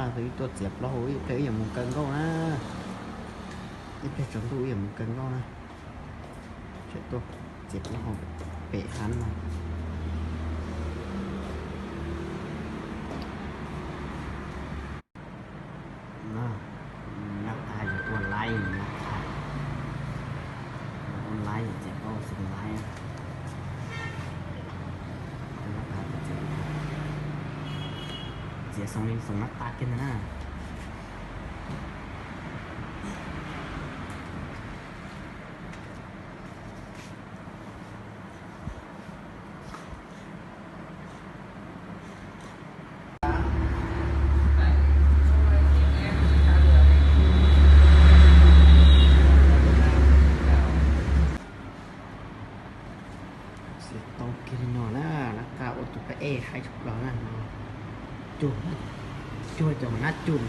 Ib tuaj txiav plaub hau, ib pliag wb yuav mus kaw nkauj na. Ib pliag tsaus ntuj wb yuav mus kaw nkauj na. Tseem tuaj txiav plaub hau pem hav no. Nab qa yuav ua laib, nab qa ua laib, txiav plaub hau xoo laib. Nab qa txiav, txiav xoo li xoo nab qa kiag ntag na. Txiav tau kiag li no na, nab qa ua tus pab ej haib tshaj plaws na. Cuag, cuag cov nab cug.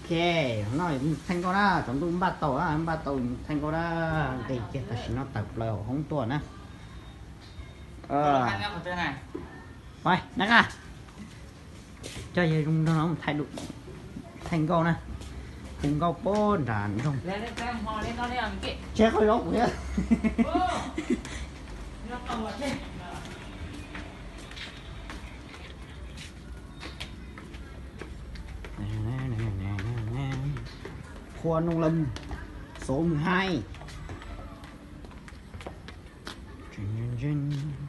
Ok, no theej nkauj na, tsaus ntuj npaj tau, npaj tau theej nkauj na. Nqis kiag tam sim no tawm plaws hauv hoob tuaj na. Pais nab qa, coj yawg zoo nraug no mus theej nkauj na. Hu nkauj puag nram nroog. Tseg qhov zaub kuv thiab. Phua Noo Lom, số mười hai.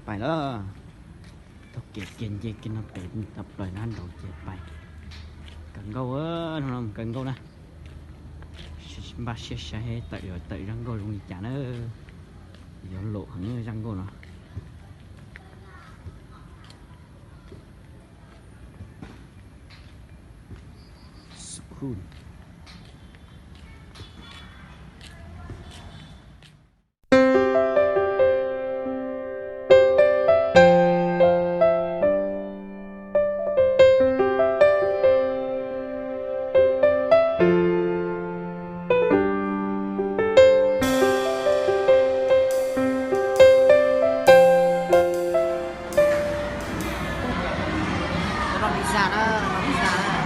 Pais lawm. Taug kev kiag nce kiag no pem tawm plaws na nraud ces pais kaw nkauj, no kaw nkauj na. Npaj siab saib tawm, tawm zaj nkauj zoo li cas na. Yuav lom heev zaj nkauj no. Noj pizza na, noj pizza na.